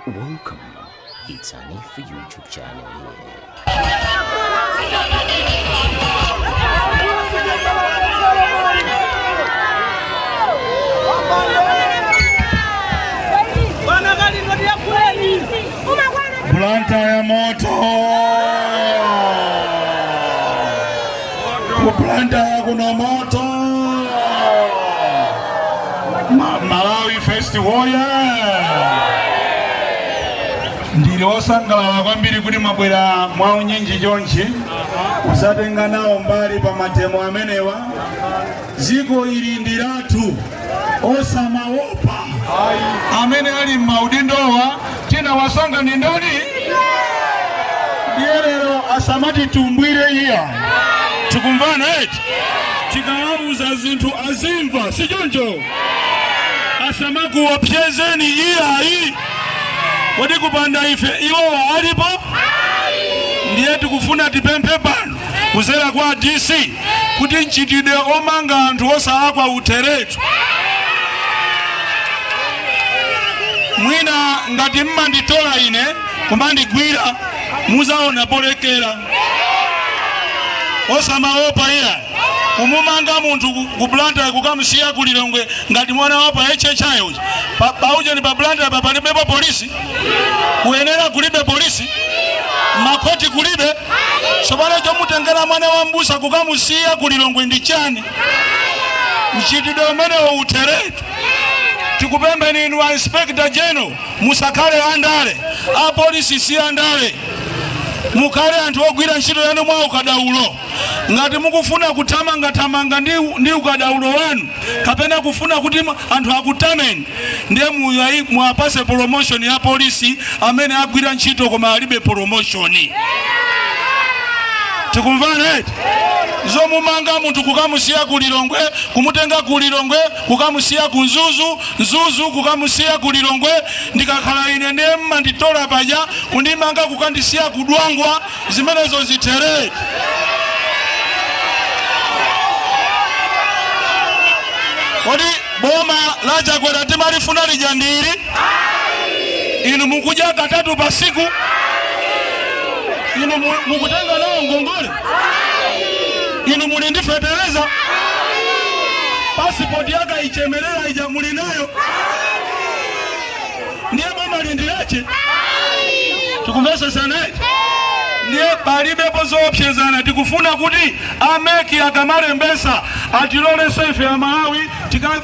Welcome. It's Hanifa YouTube channel here. Blantyre moto! Ku Blantyre kuno moto! Malawi Festival yeah! Ndili osangalala kwambiri kuti mwabwera mwaunyinji chonchi kusatenga nawo mbali pa mademo amenewa. Dziko ili ndi lathu, osamaopa. Amene ali m'maudindowa tinawasankha ndi ndani? Ndiye lero asamatitumbwire iya. Tikumvana eti? Tikawauza zinthu azimva, si choncho? Asamakuopsezeni iyayi. Kodi kupanda ife iwowa alipo? Ndiye tikufuna tipemphe pano kuzera kwa DC kuti mchitidwe omanga anthu osalakwa utheretu. Mwina ngati mmanditola ine kumandigwira muzaona polekera. Osamaopa iya. Kumumanga munthu ku Blantyre kukamusiya ku Lilongwe ngati mwana wa pa HHI uja. Paujeni pa Blantyre pa palibepo polisi? Kuyenera kulibe polisi? Makhoti kulibe? Tsopano chomutengera mwana wa mbusa kukamusiya ku Lilongwe ndi chani? Mchitidwe umenewo utheretu. Tikupempheni inu a Inspector General, musakhale andale. Apolisi si andale. Mukhale anthu ogwira ntchito yanu mwa ukadaulo. Ngati mukufuna kuthamangathamanga ndi ukadaulo wanu kapena kufuna kuti anthu akutameni, ndiye muwapase promotion ya polisi amene agwira ntchito koma alibe promotion. Tikumvana eti? Zomumanga munthu kukamusiya ku Lilongwe, kumutenga ku Lilongwe kukamusiya ku Mzuzu, Mzuzu kukamusiya ku Lilongwe. Ndikakhala ine ndiye mmanditola paja kundimanga kukandisiya ku Dwangwa, zimenezo zithereti. Kodi boma la Chakwera timalifuna lija ndili? Inu mukudya katatu pa siku? Inu mukutenga nawo ngongole? Inu muli ndi fetereza? Pasipoti yakaichemerera ija muli nayo? Ndiye boma lindilache? Tikumvesesana eti? Ndiye palibepo zoopsezana. Tikufuna kuti a MEC akamalembesa atilolese ife Amalawi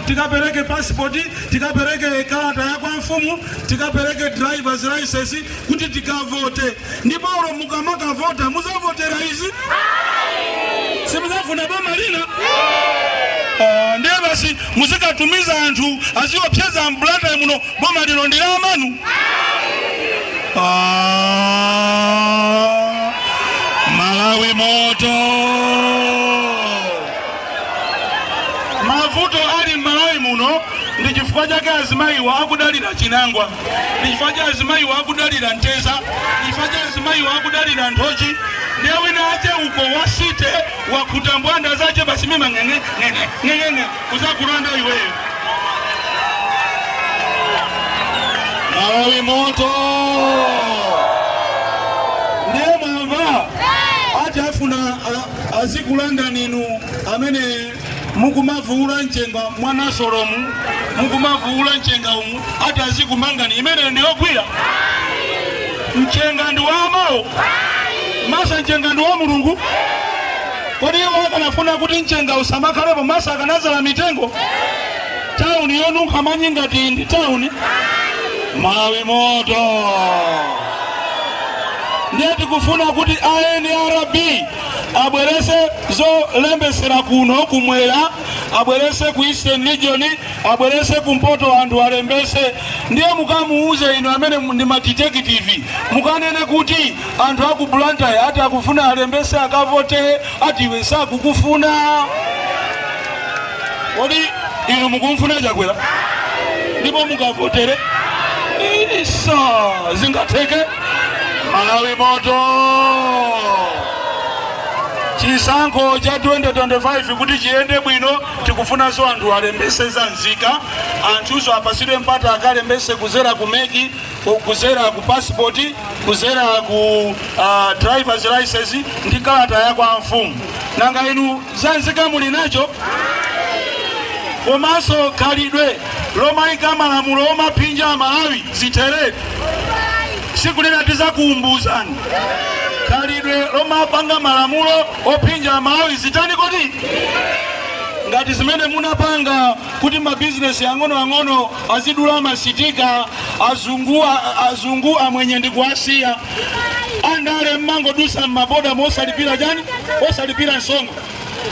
tikapereke pasipoti, tikapereke kalata ya kwa mfumu, tikapereke driver's license kuti tikavote. Ndipo olo mukamakavota muzavotera izi? Simuzafuna boma lina? Ndiye basi muzikatumiza anthu aziopseza m'Blantyre muno, boma lino ndi la amanu? Malawi moto. Mavuto ali m'Malawi muno ndi chifukwa chake azimayiwa akudalira chinangwa, ndi chifukwa cha azimayiwa akudalira mteza, ndi chifukwa cha azimayiwa akudalira nthochi. Ndiye wina ache uko wasite wakhuta mbwanda zache basi mima ng'eng'e ng'eng'e ng'eng'e kuzakulanda iweyo. Malawi moto. Ndiye mwamva ati afuna azikulanda ninu amene mukumavuula mchenga mwana Solomu, mukumavuula mchenga umu, ati azikumangani. Imene ndiyogwira mchenga ndi wa amawo masa, mchenga ndi wa Mulungu. Kodi iwo akanafuna kuti mchenga usamakhalepo masa akanazala mitengo? Tauni yonunkha manyi ngati ndi tauni? Malawi moto. Ndiye tikufuna kuti ANRB abwerese zolembesera kuno kumwera, abwerese ku Eastern Region, abwerese kumpoto, anthu alembese. Ndiye mukamuuze inu amene ndi ma detective, mukanene kuti anthu aku Blantyre ati akufuna alembese akavote, ati iwe sakukufuna. Kodi inu mukumfuna Chakwera ndipo mukavotere? Isa zingatheke? Malawi moto. Chisankho cha 2025 kuti chiyende bwino, tikufunanso anthu alembese za nzika, anthuso apasidwe mpata akalembese kuzera ku MEC, kuzera ku passport, kuzera ku driver's license ndi kalata ya kwa mfumu. Nanga inu za nzika muli nacho? Komanso khalidwe lomayika malamulo omaphinja Amalawi ziteretu. Siku lina tizakuumbuzani khalidwe lomapanga malamulo ophinja Amalawi zitani kodi? Ngati zimene munapanga kuti mabizinesi ang'onoang'ono azidula ma sticker, azungu, azungu amwenye ndi kuasiya andale mmangodusa mmaboda mosalipira chani, osalipira msonkho.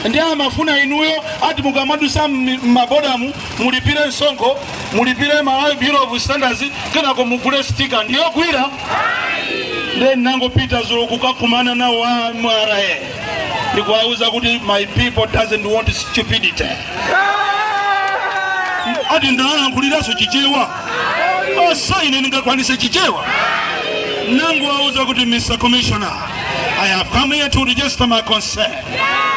Ndi amafuna inuyo ati mukamadusa mmabodamu mulipire msonkho, mulipire Malawi Bureau of Standards, kenako mugule sticker. Ndiyogwira. Ndiye nangopita zulo kukakumana nawo a MRA ndikuwauza kuti my people doesn't want stupidity. Ati ndalankhuliraso Chichewa, osa ine ndingakwanise Chichewa. Nanguwauza kuti, "Mr Commissioner, I have come here to register my concern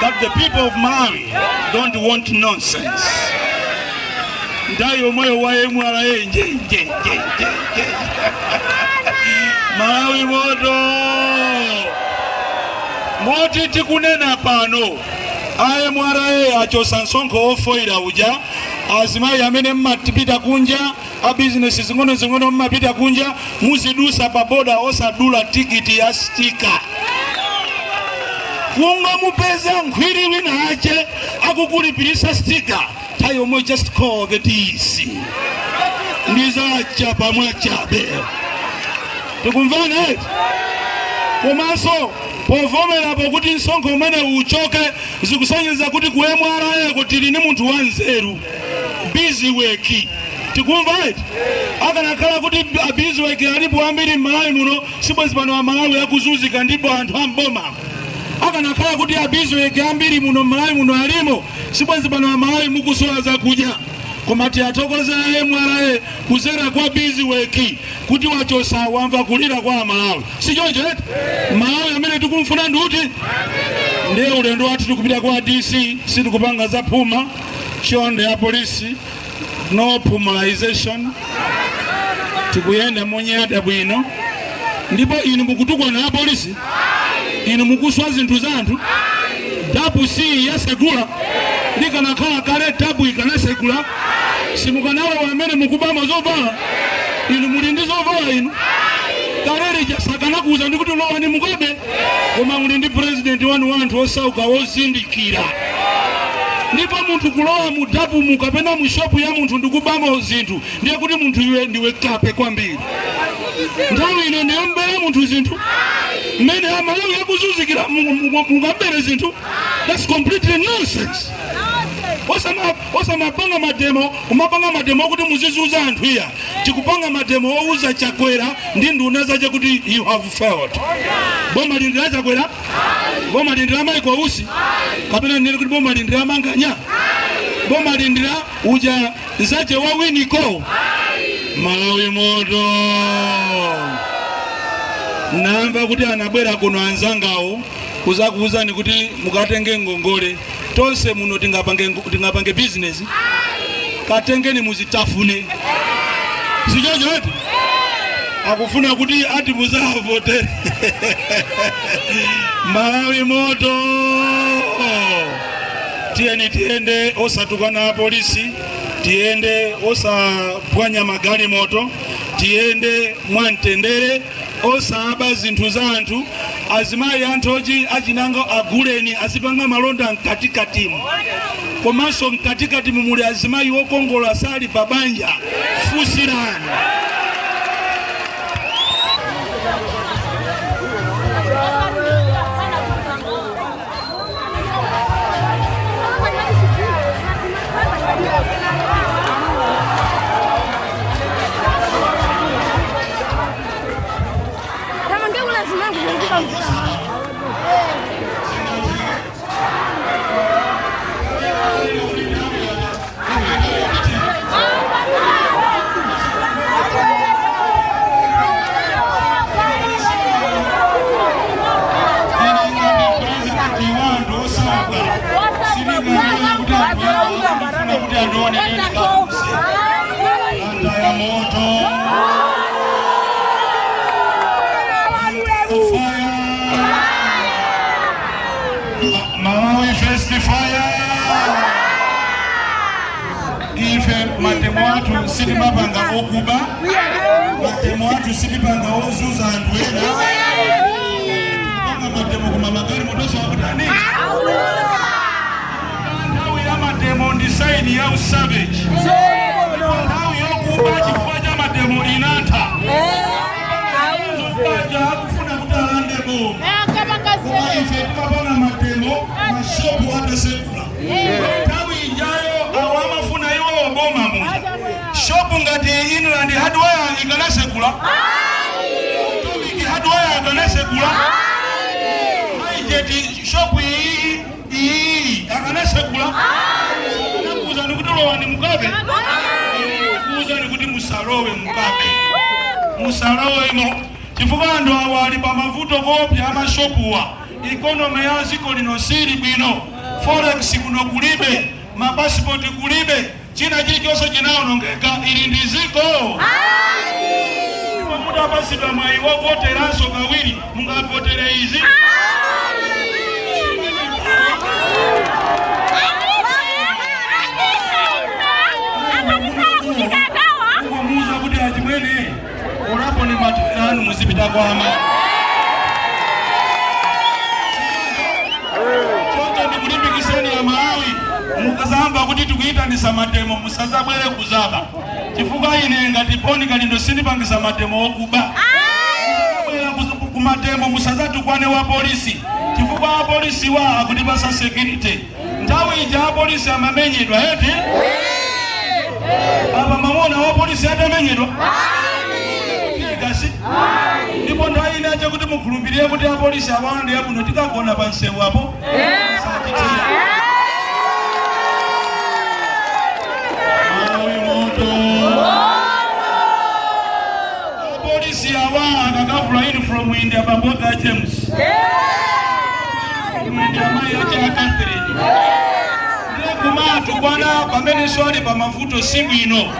that the people of Malawi don't want nonsense." Ndayo moyo wa MRA nje nje nje nje nje. Malawi moto! Moti tikunena pano a MRA achosa msonkho ofoira uja. Azimayi amene mmapita kunja, a bizinesi zing'ono-zing'ono mmapita kunja, muzidusa pa boda osadula tikiti ya sticker. Kungomupeza nkhwiri wina ache akukulipirisa sticker, nthawi yomwe just call the DC, ndizachapa mwachabe. Tikumvana eti? Komanso povomerapo kuti msonkho umene uchoke, zikusonyeza kuti ku MRA kuti tili ni munthu wanzeru, Biziwek. Tikumva eti? Akanakhala kuti aBiziwek alipo ambiri m'Malawi muno, sibwezi pano Amalawi akuzunzika ndipo anthu amboma. Akanakhala kuti aBiziwek ambiri muno m'Malawi muno alimo, sibwezi pano Amalawi mukusowa zakudya. Koma tiyathokoze MRA kuzera kwa Biziwek kuti wachosa, wamva kulira kwa Amalawi. Sichoncho eti? Malawi amene tikumfuna ndiuti? Ndiye ulendo wathu tikupita kwa DC, sitikupanga za phuma. Chonde ya polisi, no pumalization. Tikuyenda monyada bwino. Ndipo inu mukutukwana ya polisi, inu mukuswa zinthu za anthu. Dapu si yasegula? Likanakhala kale dapu ikanasegula, simukanalowa amene mukubama zovala. Inu muli ndi zovala inu? Kale lija sakanakuza ndi kuti lowani mukabe. Koma muli ndi president wanu, wanthu osauka wozindikira. Ndipo munthu kulowa mu dapu mu kapena mu shopu ya munthu ndikubamo zinthu, ndiye kuti munthu iwe ndiwe kape kwambiri. Nthawi ino ndiyombera munthu zinthu? Mmene Amalawi akuzunzikira, mungambere zinthu? That's completely nonsense. Osamapanga ma demo, kumapanga ma demo kuti muzizuza anthu iya. Tikupanga ma demo owuza Chakwera ndi nduna zache kuti you have failed. Boma lindi la Chakwera? Boma lindi la Michael Usi? Kapena ndine kuti boma lindi la Manganya? Boma lindi la uja nzache wa Winiko? Malawi moto! Namva kuti anabwera kuno anzangawo kuzakuwuzani kuti mukatenge ngongole. Tonse muno tingapange business? Katengeni muzitafune. Sichocho eti? Akufuna kuti ati muzavotere. Malawi moto! Tiyeni tiyende osatukwana apolisi, tiyende osaphwanya magalimoto, tiyende mwamtendere, osaba zinthu za anthu. Azimayi anthochi achinanga aguleni, azipanga malonda mkatikatimu. Komanso mkatikatimu muli azimayi okongola sali pa banja, fusirani. Thamangekula zimangu zikuka mvula. Ine ngati president wanu. Mademo athu sitimapanga okuba, mademo athu sitipanga ozuza anthu ena. Panga mademo koma magalimoto akutani? Nthawi ya mademo ndi sign ya usavage. Nthawi yokuba chifukwa cha mademo inatha. Baja akufuna kuti alande boma, koma ife timapanga mademo mashopu atasekula. Nthawi ijayo awo amafuna iwo boma muja, shopu ngati Inland Hardware ikanasekula? Atomic Hardware ikanasekula? Hijet shopu iyi iyi akanasekula? Nakuuzani kuti lowani mukabe, kuuzani kuti musalowe mukabe, musalowemo, chifukwa anthu awa ali pa mavuto kopya amashopuwa. Economy ya dziko lino sili bwino, forex kuno kulibe, mapasipoti kulibe, china chilichonse chinawonongeka. Ili ndi ziko ndipo mutapasidwa mwayi wovoteranso kawiri, mungavotere izi? Kungomuuza kuti achimwene ulapo ni matera anu, muzipita kwama. Choncho ndikulimbikiseni Amalawi, mukazamba kuti tikuyitanisa mademo, musazabwere kuzaba, chifukwa ine ngati Bon Kalindo sindipangisa mademo okuba. Bwera kumademo, musazatukwane wa polisi, chifukwa apolisi wa akutipasa security. Nthawi ija apolisi amamenyedwa eti? Apa mamona wa polisi atamenyedwa gasi? Ndipo nthawi ina chakuti mukhulupirire kuti apolisi awaona ndi abwino, tikagona pa msewu apo sachitira. Malawi moto! Apolisi awa akakavula uniform indi abambo a James, indi amayi ache a Catherine, ndiye kumatu kwana pamene swali pa mavuto si bwino.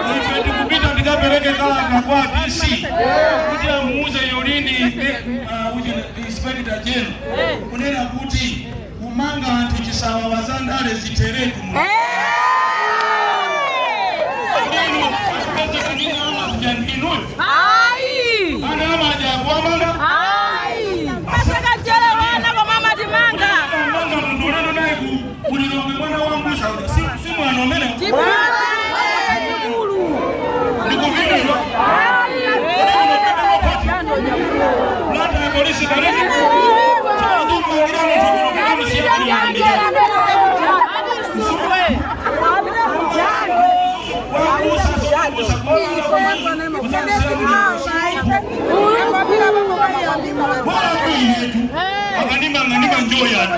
Ife tikupita tikapereke kalata kwa DC kuti amuuze Yolini, Inspector General, kunena kuti kumanga anthu chisawawa za ndale ziteretu. Inu inuyo ana amaja kuwamanga. Manga munthu ulendo naye kulilongwe, mwana wa mbusa, si mwana umene ndikuvinidwa plata ya polisi kaleke chakumangira munthu kuno kukamusiya kulilongwe. Wakusa sokusa. Bora kuinetu akandimanga ndimanjoyana.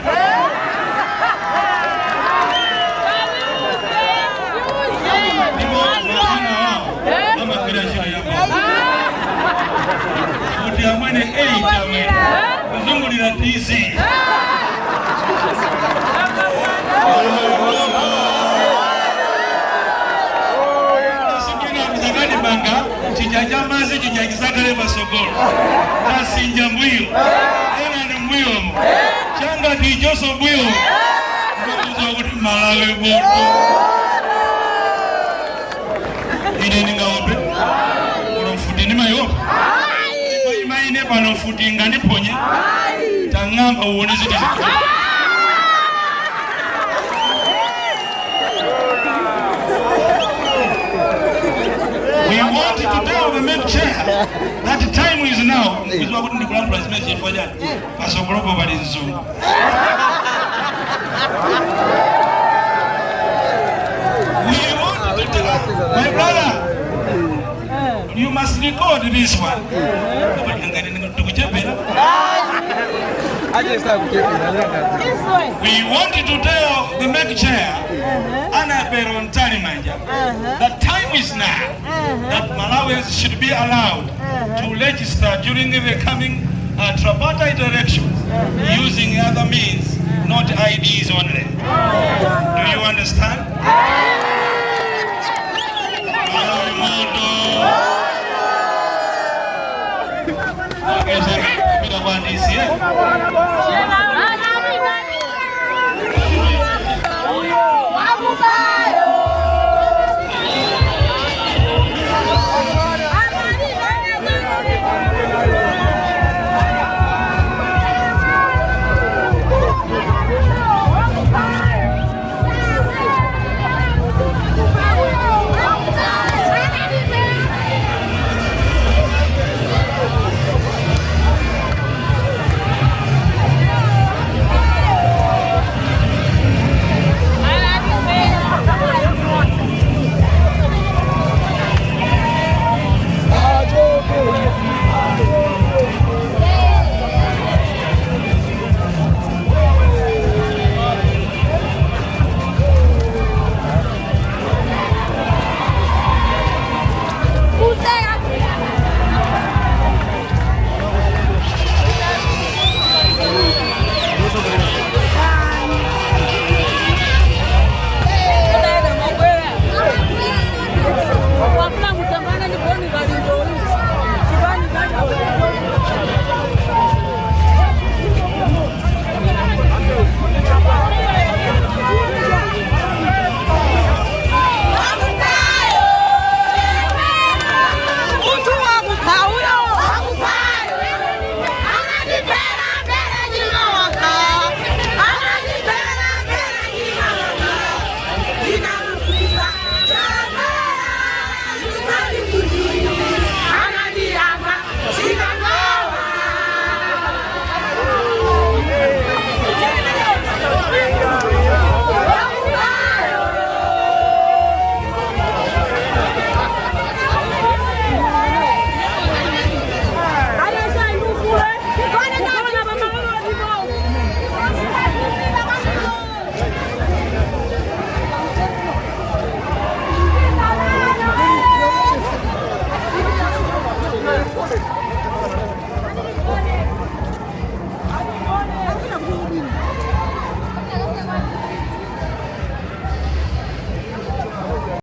Ndipo mwana wawo amagwira ntchito yako kuti amwene 8 amwene kuzungulira DC. Mzakandimanga chija cha mazi chija chisakale pasogolo, tasinja mbwiyo, ena ni mbwiyomo, changa tichoso mbwiyomo. Ndikuza kuti Malawi moto! Ine ndingaope ulo mfuti? Ndimaiopa imaine pano mfuti ngandiponye? Tang'amba uone ziti. We want to tell the MEC chair that time is now. Kuziwa kuti ndikulankhula zimene chifukwa chani? Pasogolopo pali mzungu. We want to tell, my brother, you must record this one. Ndikuchepera. We want to tell the MEC chair, Annabel Mtalimanja, that time is now, that Malawians should be allowed to register during the coming tripartite elections using other means, not IDs only. Do you understand? Malawi moto! Okay, so, kupita kwa DC, eh?